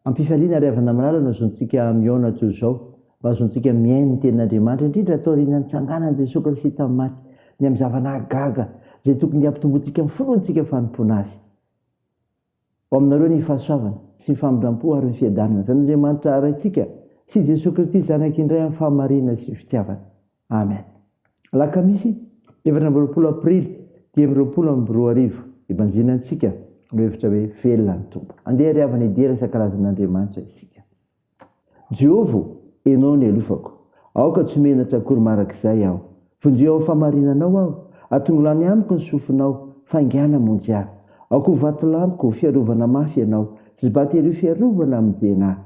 Am-pifaliana ary havana malala no azontsika mihaona toy izao, mba azontsika mihaino ny Tenin'Andriamanitra, indrindra taorian'ny nitsanganan'i Jesoa Kristy tamin'ny maty, ny amin'ny zava-nahagaga izay tokony hampitomboantsika ny finoantsika fanompoana Azy. Ho aminareo ny fahasoavana sy ny famindram-po ary ny fiadanana avy amin'Andriamanitra Raintsika sy Jesoa Kristy Zanaka indray amin'ny fahamarinana sy ny fitiavana. Amen. Alakamisy 24 Aprily 2025, Ibanjinantsika no hevitra hoe Velona ny Tompo. Andeha ry havana hidera sy hankalaza an'Andriamanitra isika. Jehovah ô, Ianao no ialofako. Aoka tsy ho menatra akory marak'izay aho. Vonjeo amin'ny fahamarinanao aho. Atongilany amiko ny sofinao, faingàna hamonjy ahy. Aoka ho vatolampiko, ho fiarovana mafy Ianao, sy bateria fiarovana hamonjena ahy.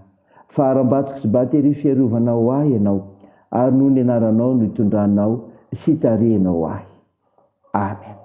Fa harambatoko sy bateria fiarovana ho ahy Ianao, ary noho ny anaranao no itondranao sy itarihinao ahy. Amena.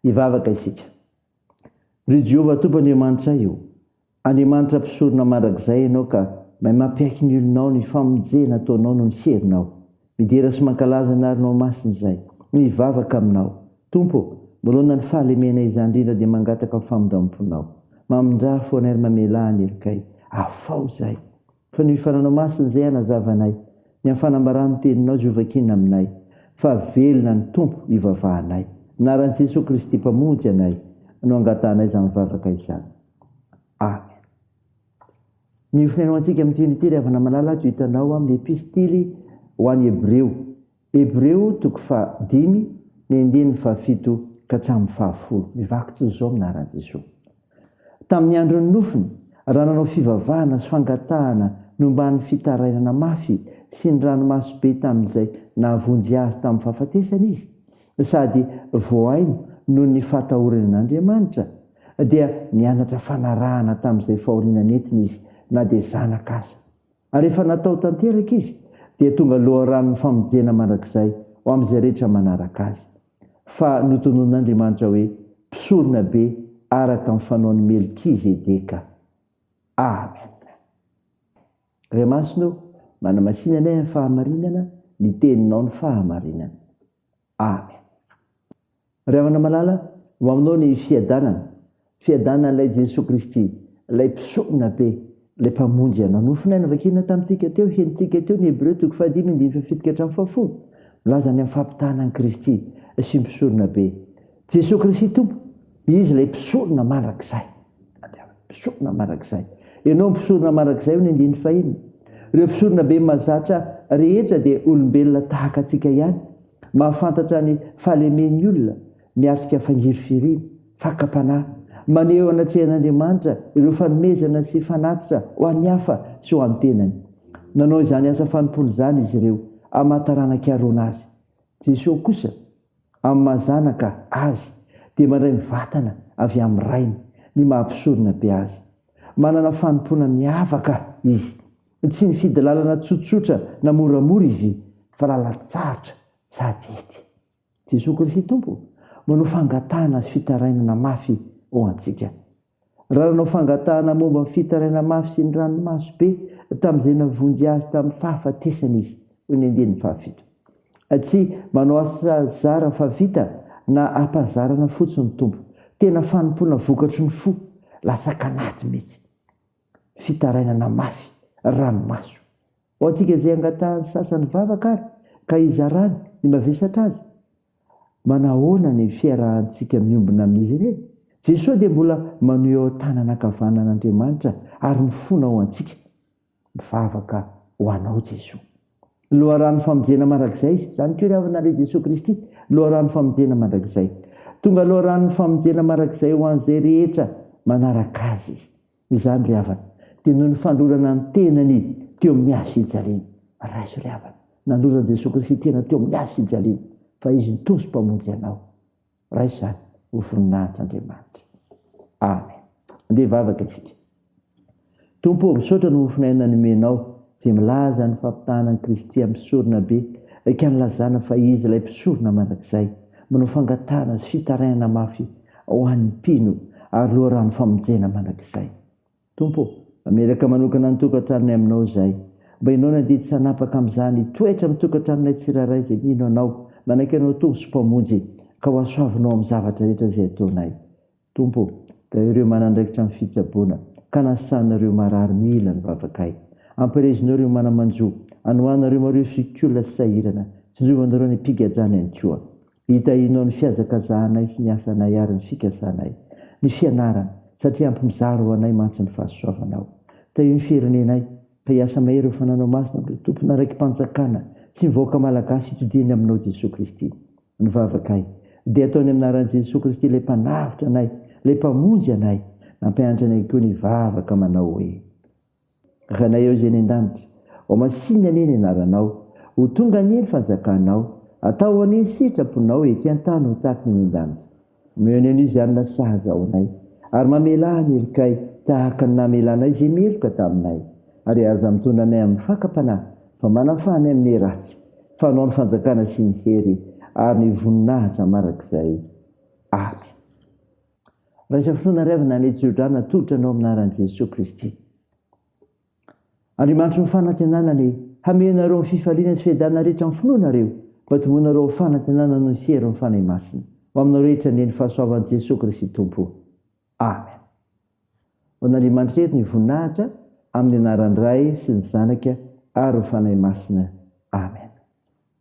Hivavaka isika. Ry Jehovah Tompo Andriamanitray ô, Andriamanitra mpisorona mandrakizay Ianao ka mahay mampiaiky ny olonao ny famonjena ataonao noho ny herinao. Midera sy mankalaza ny anaranao masina izahay. Mivavaka Aminao. Tompo ô, manoloana ny fahalemenay izany indrindra dia mangataka ny famindram-ponao. Mamindrà fo anay ary mamelà ny helokay. Afaho izahay. Fa ny fananao masina izay hanazava anay, ny amin'ny fanambaran'ny teninao izay hovakiana aminay, fa velona ny Tompo hivavahanay. Anaran'i Jesoa Kristy Mpamonjy anay no angatahanay izany vavaka izany. Amen. Ny finoana antsika amin'ity andro ity ry havana malala dia hitanao amin'ny epistily ho an'ny Hebreo. Hebreo toko fahadimy ny andininy fahafito ka hatramin'ny fahafolo. Mivaky toy izao amin'ny anaran'i Jesoa. Tamin'ny andron'ny nofiny, raha nanao fivavahana sy fangatahana nomban'ny fitarainana mafy sy ny ranomaso be tamin'izay nahavonjy azy tamin'ny fahafatesana izy, sady voahaino noho ny fahatahorany an'Andriamanitra, dia nianatra fanarahana tamin'izay fahoriana nentiny izy, na dia zanaka aza. Ary rehefa natao tanteraka izy, dia tonga loharanon'ny famonjena mandrakizay ho amin'izay rehetra manaraka azy. Fa notononin'Andriamanitra hoe mpisorona be araka ny fanaon'i Melkizedeka. Amen. Ray Masina ô, manamasina anay amin'ny fahamarinana, ny Teninao no fahamarinana. Amen. Ry havana malala, ho aminao ny fiadanana, fiadanan'ilay Jesoa Kristy, ilay mpisorona be, ilay Mpamonjy anao. Nofonaina vakina tamintsika teo, henontsika teo ny Hebreo toko fahadimy andininy fahafito ka hatramin'ny fahafolo, milaza ny amin'ny fampitahana an'i Kristy sy ny mpisorona be. Jesoa Kristy Tompo, Izy ilay mpisorona mandrakizay. Mpisorona mandrakizay. Ianao mpisorona mandrakizay hoy ny andininy fahiny. Ireo mpisorona be mahazatra rehetra dia olombelona tahaka antsika ihany. Mahafantatra ny fahalemen'ny olona, miatrika fangirifiriana, fakam-panahy, maneho eo anatrehan'Andriamanitra ireo fanomezana sy fanatitra ho an'ny hafa sy ho an'ny tenany. Nanao izany asa fanompoana izany izy ireo amin'ny maha taranak'i Arona azy. Jesoa kosa, amin'ny maha Zanaka Azy, dia mandray ny vatana avy amin'ny Rainy, ny maha mpisorona be Azy. Manana fanompoana miavaka Izy. Tsy nifidy lalana tsotsotra na moramora Izy, fa lalan-tsarotra sady ety. Jesoa Kristy Tompo manao fangatahana sy fitarainana mafy ho antsika. Raha nanao fangatahana momba ny fitaraina mafy sy ny ranomaso be tamin'izay navonjy azy tamin'ny fahafatesana izy, hoy ny andininy fahafito. Tsy manao asa zara fa vita na ampahazarana fotsiny ny Tompo. Tena fanompoana vokatry ny fo, latsaka anaty mihitsy. Fitarainana mafy, ranomaso. Ho antsika izay angatahan'ny sasany vavaka ary ka hizarany ny mavesatra azy, Manahoana ny fiarahantsika miombona amin'izy ireny? Jesoa dia mbola manohy eo an-tanana ankavanan'Andriamanitra ary mifona ho antsika. Mivavaka ho anao Jesoa. Loharanon'ny famonjena mandrakizay Izy. Izany koa ry havana ilay Jesoa Kristy, loharanon'ny famonjena mandrakizay. Tonga loharanon'ny famonjena mandrakizay ho an'izay rehetra manaraka Azy Izy. Izany ry havana, dia noho ny fanolorana ny tenany teo amin'ny hazo fijaliana. Raiso ry havana, nanoloran'i Jesoa Kristy tena teo amin'ny hazo fijaliana, fa Izy no Tompo sy Mpamonjy anao. Raiso izany ho voninahitr'Andriamanitra. Amen. Andeha hivavaka isika. Tompo ô, misaotra ny mofon'aina nomenao, izay milaza ny fampitahana an'i Kristy amin'ny mpisorona be, ka nilazana fa Izy ilay mpisorona mandrakizay, manao fangatahana sy fitarainana mafy ho an'ny mpino ary loharano famonjena mandrakizay. Tompo ô, mametraka manokana ny tokantranonay Aminao izahay, mba Ianao no handidy sy hanapaka amin'izany hitoetra amin'ny tokantranonay tsirairay izay mino Anao, manaiky Anao Tompo sy Mpamonjy, ka ho hasoavinao amin'ny zavatra rehetra izay ataonay. Tompo ô, dia ireo manandraikitra amin'ny fitsaboana, ka nasitranina ireo marary mila ny vavakay. Ampirezinao ireo mana-manjo, anohanareo mareo fikolona sy sahirana, tsinjovanareo ny mpigadrana ihany koa. Hitahianao ny fihazakazahanay sy ny asanay ary ny fikasanay, ny fianarana, satria ampy mizara ho anay mantsy ny fahasoavanao. Tahio ny firenenay, ka hiasa mahery ho fananao masina amin'ireo tompon'andraiki-panjakana sy ny vahoaka malagasy hitodiany aminao Jesoa Kristy. Ny vavakay dia ataony amin'ny anaran'i Jesoa Kristy ilay Mpanavotra anay, ilay Mpamonjy anay. Nampianatra anay koa ny hivavaka manao hoe. Ranay eo izay any an-danitra, ho masinina anie ny anaranao, ho tonga anie ny fanjakanao, atao anie ny sitraponao ety an-tany ho tahaka ny any an-danitra. Omeo anay anio izay hanina sahaza ho anay, ary mamelà ny helokay tahaka ny namelanay izay meloka taminay. Ary aza mitondra anay amin'ny fakam-panahy, fa manafaha anay amin'ny ratsy, fa Anao ny fanjakana sy ny hery ary ny voninahitra mandrakizay. Amen. Raisa finoana ry havana ny tsodrano atolotra anao amin'ny anaran'i Jesoa Kristy. Andriamanitry ny fanantenana anie hamehy anareo amin'ny fifaliana sy fiadanana rehetra amin'ny finoanareo, mba hitombonareo amin'ny fanantenana noho ny herin'ny Fanahy Masina. Ho aminao rehetra anie ny fahasoavan'i Jesoa Kristy Tompo. Amen. Ho an'Andriamanitra irery ny voninahitra, amin'ny anaran'ny Ray sy ny Zanaka ary ny Fanahy Masina. Amen.